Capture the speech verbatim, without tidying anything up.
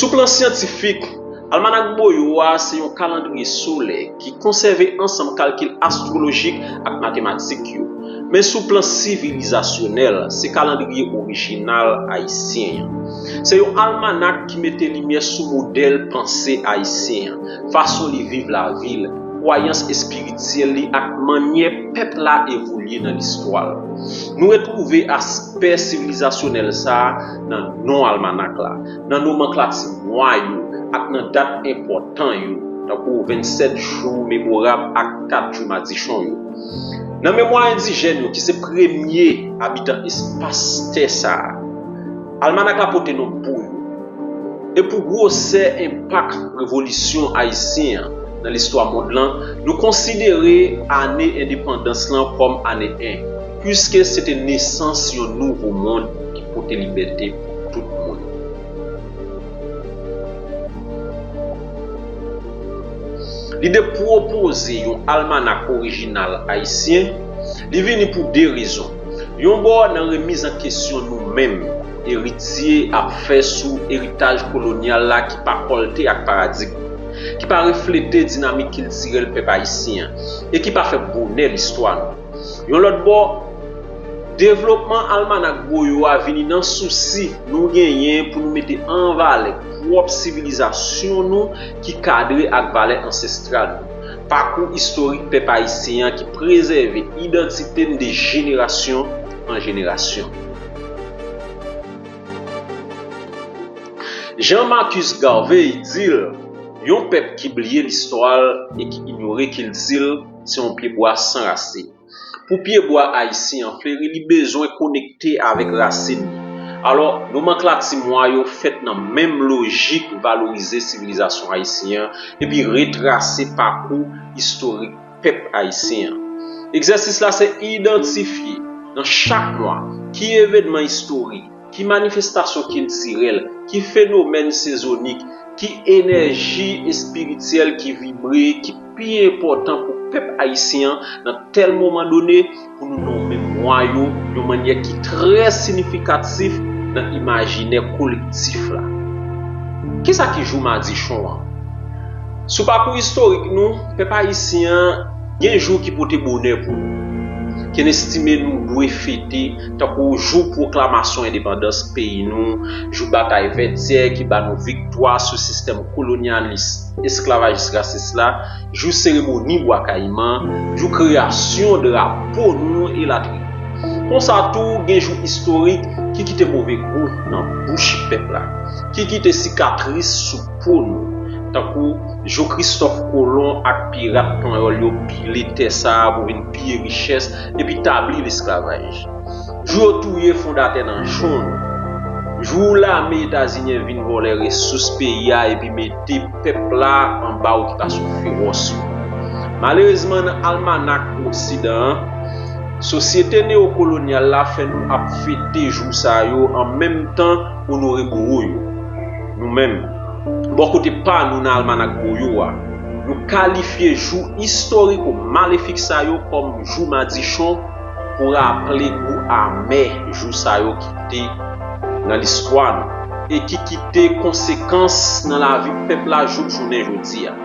Sou plan syantifik, almanak Boyo a se yon kalandriye solè ki konsève ansanm kalkil astwolojik ak matematik yo. Men sou plan sivilizasyonèl, se kalandriye orijinal ayisyen an. Se yon almanak ki mete limyè sou modèl panse ayisyen an, fason li viv lavi l, kwayans espirityèl li ak mannyè pèp la evolye nan listwa l. Nou retwouve aspè sivilizasyonèl sa a nan non almanak la, nan nomanklati mwa yo ak nan dat enpòtan yo, tankou vennsèt jou memorab ak kat jou madichon yo. Nan memwa endijèn yo, ki se premye abitan espas tè sa a, almanak la pote non Boyo. E pou gwosè enpak revolisyon ayisyen an nan listwa mond lan, nou konsidere ane endepandans lan kòm ane en, piske se te nesans yon nouvo mond ki pote libète pou tout moun. Lide pwopoze yon almanak orijinal ayisyen, li vini pou de rezon. Yon bò, nan remiz an kesyon nou menm, eritye ap fè sou eritaj kolonyal la ki pa kòlte ak paradigm, ki pa reflete dinamik kiltirèl pèp ayisyen an e ki pa fè bonè listwa nou. Yon lòt bò, devlopman almanak Boyo a vini nan sousi nou genyen pou nou mete an valè pwòp sivilizasyon nou ki kadre ak valè ansestral nou, pakou istorik pèp ayisyen an ki prezève idantite n de jenerasyon an jenerasyon. Jean Marcus Garvey di l, yon pèp ki bliye listwa l e ki inyore kilti l se yon pyebwa san rasin. Pou pyebwa ayisyen an fleri, li bezwen konekte avèk rasin li. Alò, nomanklati mwa yo fèt nan menm lojik valorize sivilizasyon ayisyen an epi retrase pakou istorik pèp ayisyen an. Egzèsis la se idantifye nan chak mwa ki evènman istorik, ki manifestasyon kiltirèl, ki fenomèn sezonik, ki enèji espirityèl ki vibre, ki pi enpòtan pou pèp ayisyen an nan tèl moman done, pou nou nonmen mwa yo yon mannyè ki trè siyifikatif nan imajinè kolektif la. Kisa ki jou madichon an? Sou pakou istorik nou, pèp ayisyen an gen jou ki pote bonè pou nou, ke n estime nou dwe fete, tankou jou pwoklamasyon endepandans peyi nou, jou batay Vètyè ki ba nou viktwa sou sistèm kolonyalis, esklavajis, rasis la, jou seremoni Bwa Kayiman, jou kreyasyon drapo nou, elatriye. Konsa tou, gen jou istorik ki kite move gou nan bouch pèp la, ki kite sikatris sou po nou, tankou jou Kristòf Kolon ak pirat panyòl yo pile tè sa a pou vin piye richès epi tabli lesklavaj. Jou yo touye fondatè nanchon nou. Jou lame etazinyen vin vòlè resous peyi a epi mete pèp la anba okipasyon fewòs yo. Malerezman, nan almanak Oksidan an, sosyete neyokolonyal la fè nou ap fete jou sa yo an menm tan onore bowo yo. Nou menm, bò kote pa nou nan almanak Boyo a, nou kalifye jou istoriko-malefik sa yo kòm jou madichon pou raple gou amè jou sa yo kite nan listwa nou e ki kite konsekans nan lavi pèp la jouk jounen jodi a.